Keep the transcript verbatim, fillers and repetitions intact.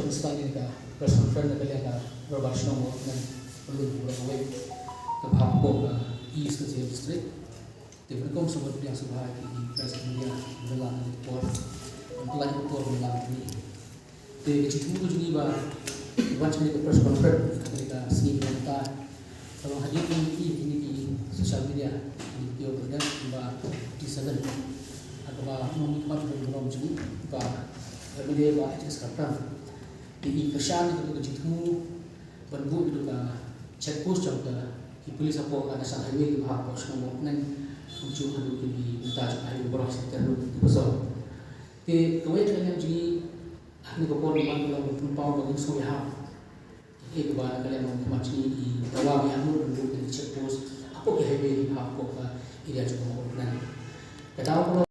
Sdang ïa ka press conference na ka liang ka Dorbar Shnong Mawkyrwat, pynlong ïa ka bha hapoh ka East Khasi Hills District. Te pynkom sngewbha pdiang sngewbha ïa ki press media ba la ïoh por, ba la ïoh por ba la ïoh. Te ka jingthmu ka jong ngi ba wan sha ka press conference ha kane ka sngi mynta, tang hadien ngi ïohi ha kine ki social media, ngi ïohi ba T seven, ha kaba u nongmihkhmat jong ngi ba H S Kharpran, te i kyrshan ïa kata ka jingthmu ban buh ïa ka check post jong ka ki police hapoh ka National Highway kiba hap hapoh shnong Mawkyrwat, kumjuh haduh kine ki bynta jong ka highway baroh sha Teru, Duhbasor. Te kawei ka liang jong ngi ha kane ka por ngi wan ka long ban pynpaw ba ngi sngewbha ïa kaba na ka liang u nongmihkhmat jong ngi i dawa ba ïa mut ban buh ïa ka check post hapoh ki highway kiba hap hapoh ka area jong ka Mawkyrwat. Ka daw ka long